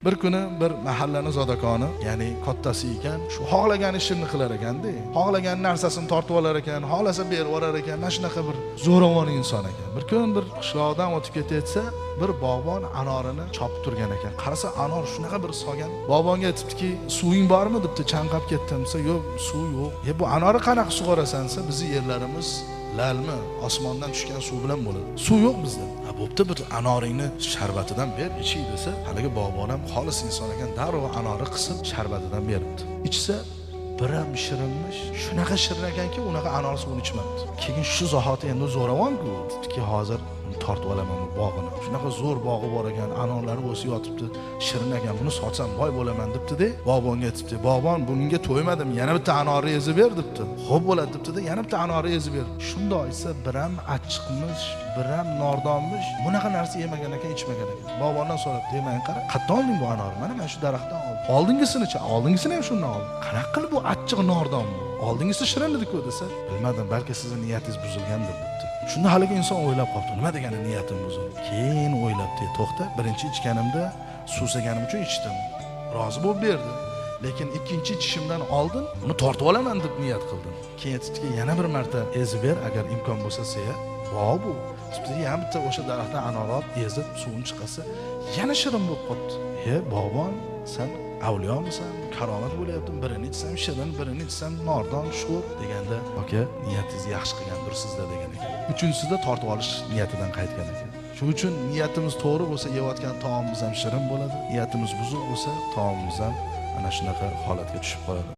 Bir kuni bir mahallani zodakoni, ya'ni kattasi ekan, shu xohlagan ishini qilar ekanda, xohlagan narsasini tortib olar ekan, xohlasa berib yuborar ekan, mana shunaqa bir zo'ravon inson ekan. Bir kun bir qishloqdan o'tib ketayotsa, bir bog'bon anorini chopib turgan ekan. Qarasa anor shunaqa bir solgan. Bog'bonga aytibdiki, "Suving bormi?" debdi, chanqab ketdim desa, "Yo'q, suv yo'q." "E bu anori qanaqa sug'orasan?" desa, "Bizi yerlarimiz lalmi, osmondan tushgan suv bilan bo'ladi. Suv yo'q bizda." "Ha, bo'pti, bir anoringni sharbatidan ber, ichay" desa, haligi bog'bon ham xolis inson ekan, darrov anori qisib sharbatidan beribdi. Ichsa biram shirinmish, shunaqa shirin ekanki, unaqa anor suvini ichmabdi. Keyin shu zahoti endi zo'ravon-ku, debdiki, hozir tortib olaman bu bog'ini. Shunaqa zo'r bog'i bor ekan, anorlari o'sib yotibdi, shirin ekan, buni sotsam boy bo'laman debdi-da. Bog'bonga aytibdi, "Bog'bon, bunga to'ymadim, yana bitta anorni ezib ber" debdi. "Xo'p bo'ladi" debdi-da, yana bitta anorni ezib ber. Shundoq esa biram achchiqmish, biram nordonmish, bunaqa narsa yemagan ekan, ichmagan ekan. Bog'bondan so'rabdi, "Ey, men qara, qayerdan olding bu anorni?" "Mana men shu daraxtdan oldim." "Oldingisini-chi?" "Oldingisini ham shundan oldim." "Qanaqa qilib bu achchiq nordon bu? Oldingisi shirin edi-ku" desa, "Bilmadim, balki sizning niyatingiz buzilgandir" debdi. Shunda haligi inson o'ylab qoldi, nima degani niyatim buzildi? Keyin o'ylabdi, to'xta, birinchi ichganimda suvsaganim uchun ichdim. Rozi bo'lib berdi. Lekin ikkinchi ichishimdan oldin uni tortib olaman deb niyat qildim. Keyin aytibdiki, yana bir marta ezib ber, agar imkon bo'lsa seya. Bog' bu. Debdi, yana bitta o'sha daraxtdan anor olib, ezib suvini chiqarsa, yana shirin bo'lib qoldi. "E, bog'bon, sen avliyomisan? Karomat bo'lyapti. Birini ichsam shirin, birini ichsam nordon, sho'r" deganda, "Aka, niyatingizni yaxshi qilgandirsizda" degan ekan. Uchinchisida tortib olish niyatidan qaytgan ekan. Shuning uchun niyatimiz to'g'ri bo'lsa, yeyotgan taomimiz ham shirin bo'ladi. Niyatimiz buzuq bo'lsa, taomimiz ham ana shunaqa holatga tushib qoladi.